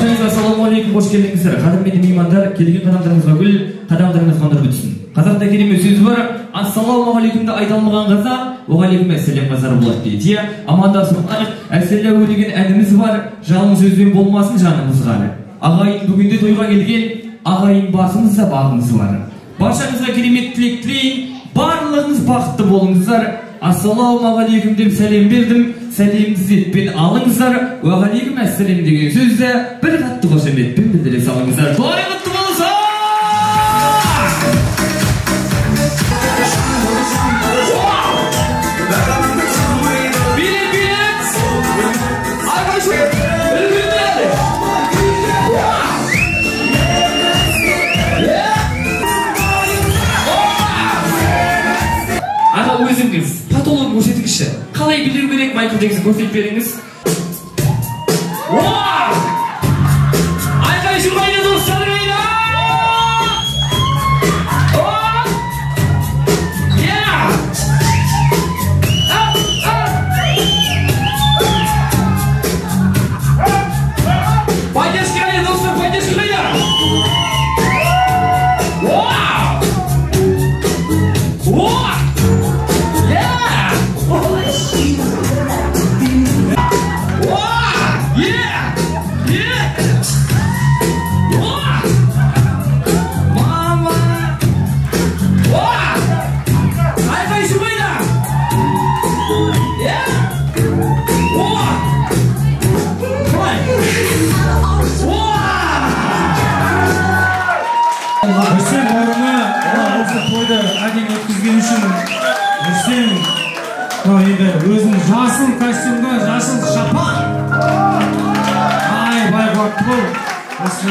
Баршаңызға ассалаумағалейкум, қош келдіңіздер. Қадірменді меймандар, келген қадамдарыңызға гүл, қадамдарыңызға нұр бітсін. Қазақта керемет сөз бар, ассалаумағалейкумді айта алмаған қазақ, уағалейкум әссәлем қазар болады дейді. Иә, амандасып алайық, әссәләу деген әніміз бар, жалын сөзбен болмасын жанымыз ғали. Ағайын бүгінде тойға келген, ағайын басымызда бағымыз бар. Баршаңызға керемет тілек тілейін, барлығыңыз бақытты болыңыздар. Ассалаумағалейкум деп сәлем бердім, сәлемді ізетпен алыңыздар. Уағалейкум әссәлем деген сөзді бір қатты қошеметпен білдіре салыңыздар. Той құтты болсын! Билет, билет! Аға, өзіңіз патологын көрсетіңізші. Қалай билеу керек, Майкл Джексон көрсетіп беріңіз. Уау! Айқай шу қайда, достар, қайда? Поддержка қайда, достар, поддержка қайда? Уау! Уау! Үсен бауырыма осы тойды әдемі өткізген үшін, Үсен енді өзінің жасыл костюмда, жасыл шапан. Ай, бай қуатты бол. Осы